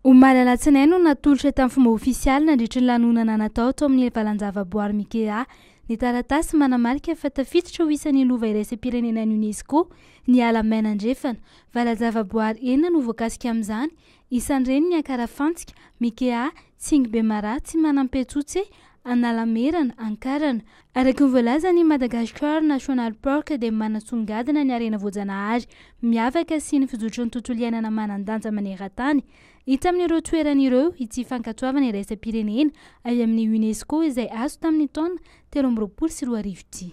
Omaly alatsinainy no natolotra tamin'ny fomba ofisialy nandritry ny lanonana natao tao amin'ny valan-javaboary Mikea ny taratasy manamarika fa tafiditra ho isan'ny lova iraisam-pirenenan'ny Unesco ny ala maina andrefana. Valan-javaboary enina no voakasika amin'izany, isan'ireny ny Ankarafantsika, Mikea, Tsingy Bemaraha, Tsimanampetsotse, Analamerana, Ankarana. Araka ny voalaza, ny Madagascar National Park dia manasongadina ny harena voajanahary miavaka sy ny fizotry ny tontolo iainana manan-danja maneran-tany. Hita amin'ireo toerana ireo ity fankatoavana iraisam-pirenena avy amin'ny Unesco izay azo tamin'ny taona 2023 ity.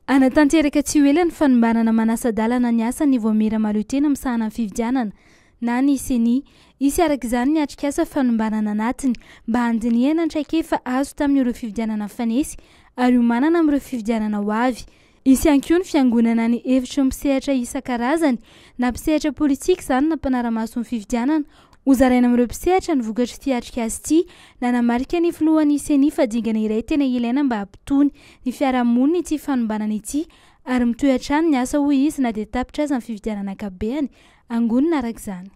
Hanatanteraka tsy ho ela ny fanombanana manasa-dalana ny asan'ny Vaomiera Mahaleotena misahana ny fifidianana na ny Ceni. Hisy araka izany ny atrikasa fanombanana anatiny mba handinihana ny traikefa azo tamin'ireo fifidianana nifanesy ary hiomanana amin'ireo fifidianana ho avy. Hisy ihany koa ny fiangonana ny hevitry ny mpisehatra isan-karazany na mpisehatra politika izany na mpanara-maso ny fifidianana Hozaraina amin'ireo mpisehatra ny vokatr'ity atrikasa ity. Nanamarika ny filohan'ny Ceni fa dingana iray tena ilaina mba hampitony ny fiarahamonina ity fanombanana ity ary mitohy hatrany ny asa hoy izy na dia tapitra aza ny fifidianana ankapobeany. Angonina araka izany.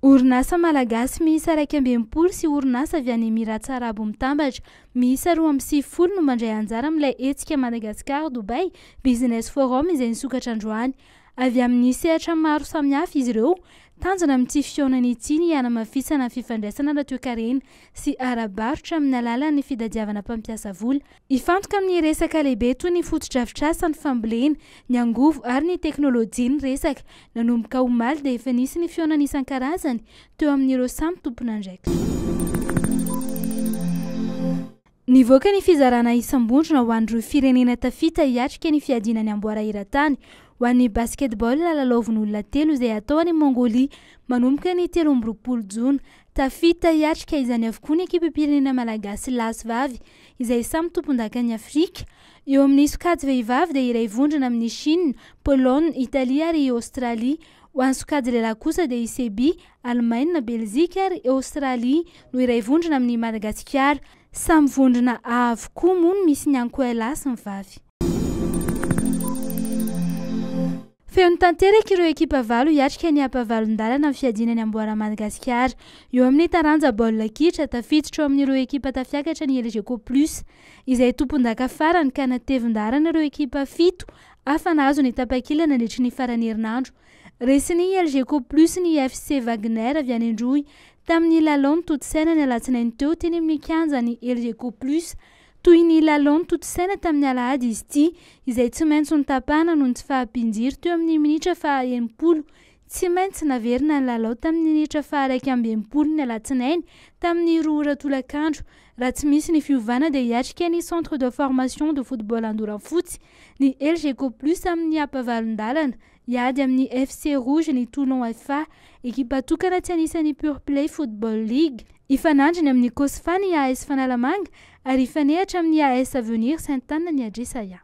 Orinasa malagasy miisa 61 sy orinasa avy any Emirats Arabo Mitambatra miisa 92 no mandray anjara amin'ilay hetsika Madagascar Dubai Business Forum izay nisokatra androany. Avy amin'ny sehatra maro samihafa izy ireo. Tanjona amin'ity fihaonana ity ny hanamafisana ny fifandraisana ara-toekarena sy ara-barotra amin'ny alalan'ny fitadiavana mpampiasa vola. Hifantoka amin'ny resaka lehibe toy ny fotodrafitrasa, ny fambolena, ny angovo ary ny teknolojia ny resaka. Nanomboka omaly dia efa nisy ny fihaonana isan-karazany teo amin'ireo samy tompon'andraikitra. Nivoaka ny fizarana isam-bondrona ho an'ireo firenena tafita hiatrika ny fiadiana ny amboara eran-tany ho an'ny basketball lalaovin'olona telo izay hatao any Mongolia manomboka ny 23 jona. Tafita hiatrika izany avokoa ny ekipam-pirenena malagasy lahy sy vavy izay samy tompondakan'i Afrika. Eo amin'ny sokajy vehivavy dia iray vondrona amin'i Chine, Pologne, Italie ary i Aostralia. Ho an'ny sokajy lehilahy kosa dia i Sebia, Alemaina, Belzika ary Aostralia no iray vondrona amin'i Madagasikara. Samy vondrona A avokoa moa no misy ny ankoay lahy sy ny vavy. Feno tanteraka ireo ekipa valo hiatrika ny ampahavalon-dalana amin'ny fiadiana ny amboara Madagasikara. Eo amin'ny taranja baolina kitra, tafiditra ao amin'ireo ekipa tafiakatra ny Elgeco Plus, izay tompondaka farany ka natevin-daharana ireo ekipa fito hafa nahazo ny tapakila nandritry ny faran'ny herinandro. Resin'ny Elgeco Plus ny FC Wagner avy any Androy tamin'ny lalao notontosaina ny alatsinainy teo teny amin'ny kianjan'ny Elgeco Plus. Toy ny lalao notontosaina tamin'ny alahady izy ity, izay tsy maintsy notapahana noho ny tsy fahampian-jiro teo amin'ny minitra faha 60. Tsy maintsy naverina ny lalao tamin'ny minitra faha 61 ny alatsinainy tamin'ny roa ora tolakandro. Raha tsy misy ny fiovana dia hiatrika ny Centre de formation de football Andorafotsy ny Elgeco Plus amin'ny ampahavalon-dalana. Hiady amin'ny FC Rouge ny Toulon FA, ekipa tokana tsy anisan'ny Pure Play Football League. Hifanandrina amin'ny Cosfa ny AS Fanalamanga ary hifanehatra amin'ny AS Avenir Sainte Anne ny Adresaya.